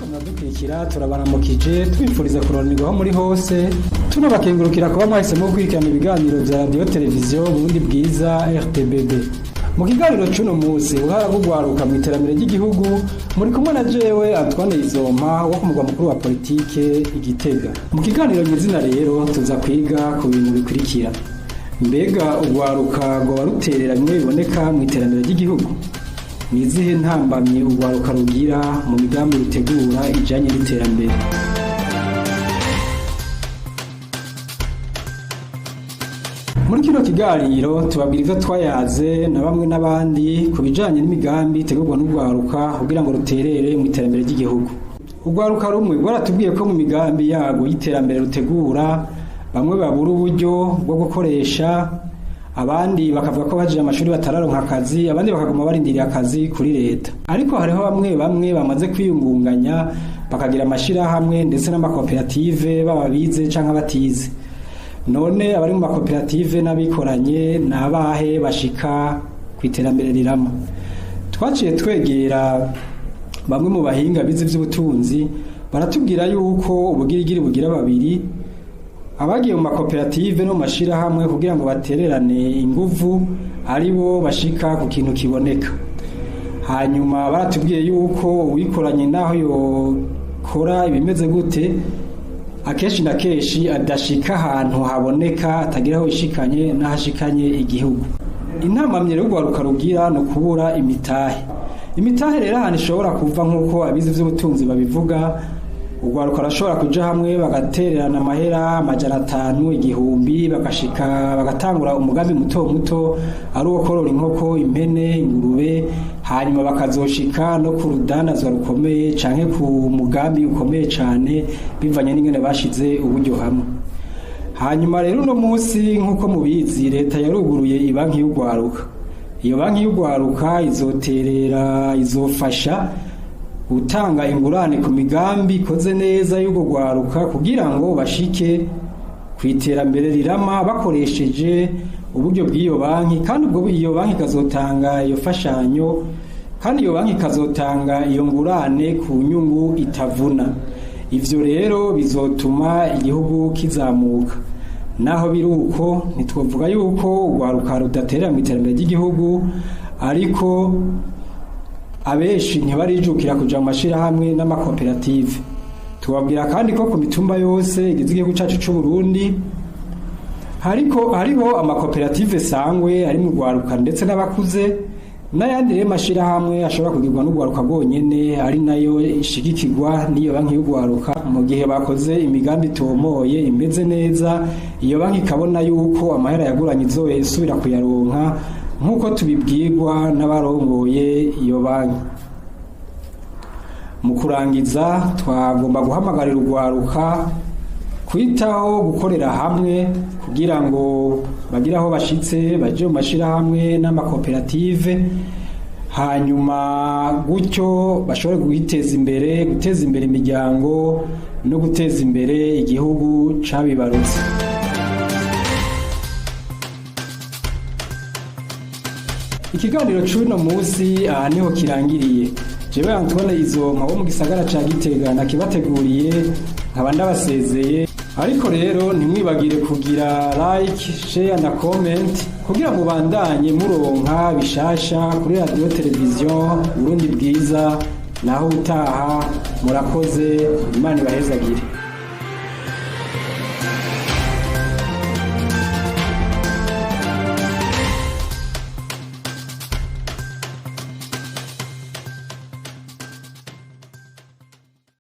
Muradukurikira, turabaramukije, tubifuriza kuronirwaho muri hose, tunabakengurukira kuba mwahisemo gukurikirana ibiganiro vya Radiyo Televiziyo Burundi Bwiza, RTBB. Mu kiganiro c'uno munsi, uruhara rw'urwaruka mu iterambere ry'igihugu, muri kumwe na jewe Antoine Izompa wo ku mugwa mukuru wa politike, Igitega. Mu kiganiro nyizina rero tuza kwiga ku bintu bikurikira: mbega urwaruka rwoba ruterera bimwe biboneka mu iterambere ry'igihugu? Ni izihe ntambamyi urwaruka rugira mu migambi rutegura ijanye n'iterambere? Muri kino kiganiro tubabwira ivyo twayaze na bamwe n'abandi ku bijanye n'imigambi itegurwa n'urwaruka kugira ngo ruterere mu iterambere ry'igihugu. Urwaruka rumwe rwaratubwiye ko mu migambi yarwo y'iterambere rutegura, bamwe babura uburyo bwo gukoresha, abandi bakavuga ko bahejeje amashuri batararonka akazi, abandi bakaguma barindiriye akazi kuri leta. Ariko hariho bamwe bamwe bamaze kwiyungunganya, bakagira amashirahamwe ndetse n'amakoperative, baba bize canke abatize. None abari mu makoperative n'abikoranye ni abahe bashika ku iterambere rirama? Twaciye twegera bamwe mu bahinga bize ivy'ubutunzi, baratubwira yuko ubugirigiri bugira babiri: abagiye mu makoperative no mu mashirahamwe kugira ngo batererane inguvu ari bo bashika ku kintu kiboneka. Hanyuma baratubwiye yuko uwikoranye, naho yokora ibimeze gute, akenshi na kenshi adashika ahantu haboneka, atagira aho yishikanye n'ahashikanye igihugu. Intambamyi rero urwaruka rugira ni ukubura imitahe. Imitahe rero ahantu ishobora kuva, nk'uko abize ivy'ubutunzi babivuga, urwaruka rurashobora kuja hamwe bagatererana amahera 500, 1000, bagashika bagatangura umugambi muto muto, ari uwo korora inkoko, impene, ingurube, hanyuma bakazoshika no ku rudandazwa rukomeye canke ku mugambi ukomeye cane, bivanye n'ingene bashize uburyo hamwe. Hanyuma rero uno munsi, nk'uko mubizi, leta yaruguruye ibanki y'urwaruka. Iyo banki y'urwaruka izoterera, izofasha gutanga ingurane ku migambi ikoze neza y'urwo rwaruka, kugira ngo bashike ku iterambere rirama bakoresheje uburyo bw'iyo banki. Kandi ubwo iyo banki ikazotanga iyo fashanyo, kandi iyo banki ikazotanga iyo ngurane ku nyungu itavuna. Ivyo rero bizotuma igihugu kizamuka. Naho biri uko, ntitwovuga yuko urwaruka rudaterera mu iterambere ry'igihugu, ariko abenshi ntibarijukira kuja mu mashirahamwe n'amakoperative. Tubabwira kandi ko ku mitumba yose igize igihugu cacu c'u Burundi hariko hariho amakoperative sangwe ari mu rwaruka ndetse n'abakuze, n'ayandi rero mashirahamwe ashobora kugirwa n'urwaruka rwonyene, ari nayo ishigikirwa n'iyo banki y'urwaruka. Mu gihe bakoze imigambi itomoye, imeze neza, iyo banki ikabona yuko amahera yaguranye izoyesubira kuyaronka, nk'uko tubibwirwa n'abarongoye iyo banki. Mu kurangiza, twagomba guhamagarira urwaruka kwitaho gukorera hamwe kugira ngo bagire aho bashitse, baje mu mashirahamwe n'amakoperative, hanyuma gutyo bashobore kwiteza imbere, guteza imbere imiryango no guteza imbere igihugu cabibarutse. Ikiganiro c'uno munsi aha niho kirangiriye. Jewe Antoine Izompa wo mu gisagara ca Gitega nakibateguriye, nkaba ndabasezeye. Ariko rero ntimwibagire kugira like, share na comment kugira mubandanye muronka bishasha kuri Radiyo Televiziyo Burundi Bwiza. Naho utaha, murakoze, Imana ibahezagire.